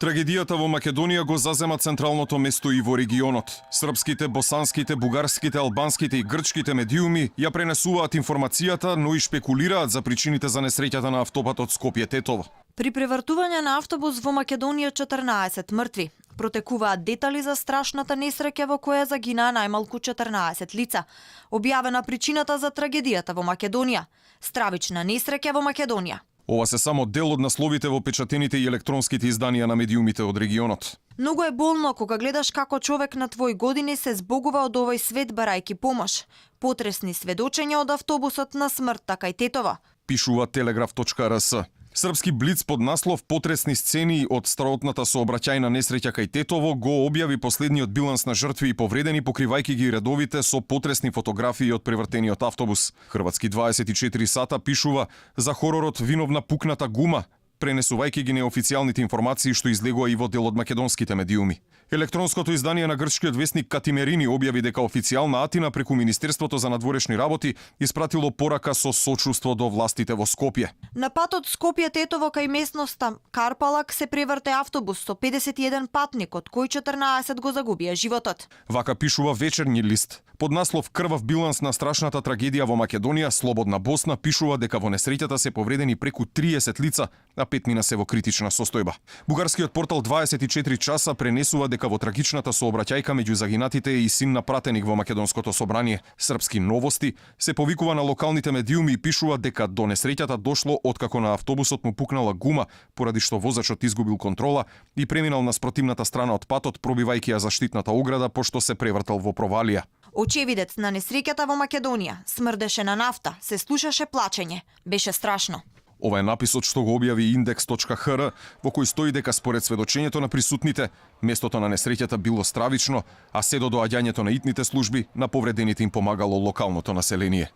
Трагедијата во Македонија го зазема централното место и во регионот. Српските, босанските, бугарските, албанските и грчките медиуми ја пренесуваат информацијата, но и шпекулираат за причините за несреќата на автопатот Скопје-Тетово. При превртување на автобус во Македонија 14 мртви. Протекуваат детали за страшната несреќа во која загинаа најмалку 14 лица. Објавена причината за трагедијата во Македонија. Стравична несреќа во Македонија. Ова се само дел од насловите во печатените и електронските изданија на медиумите од регионот. Многу е болно кога гледаш како човек на твои години се збогува од овој свет барајки помош. Потресни сведочења од автобусот на смртта кај Тетово. Пишува Телеграф.рс. Српски блиц под наслов "Потресни сцени од страотната сообраќајна несреќа кај Тетово" го објави последниот биланс на жртви и повредени, покривајќи ги редовите со потресни фотографии од превртениот автобус. Хрватски 24 сата пишува за хоророт "Виновна пукната гума", пренесувајќи ги неофицијалните информации што излегува и во дел од македонските медиуми. Електронското издание на грчкиот весник Катимерини објави дека официјална Атина преку Министерството за надворешни работи испратило порака со сочувство до властите во Скопје. На патот Скопје-Тетово кај местноста Карпалак се преврте автобус со 51 патник, од кои 14 го загубија животот. Вака пишува Вечерни лист. Под наслов "Крвав биланс на страшната трагедија во Македонија", Слободна Босна пишува дека во несреќата се повредени преку 30 лица, а 5 мина се во критична состојба. Бугарскиот портал 24 часа пренесува дека во трагичната сообраќајка меѓу загинатите е и син на пратеник во Македонското собрание. Српски новости се повикува на локалните медиуми и пишува дека до несреќата дошло откако на автобусот му пукнала гума, поради што возачот изгубил контрола и преминал на спротивната страна од патот, пробивајќи ја заштитната ограда, пошто се превртал во провалија. Очевидец на несреќата во Македонија смрдеше на нафта, се слушаше плачење. Беше страшно. Ова е написот што го објави Index.hr, во кој стои дека според сведочењето на присутните, местото на несреќата било стравично, а се до доаѓањето на итните служби, на повредените им помагало локалното население.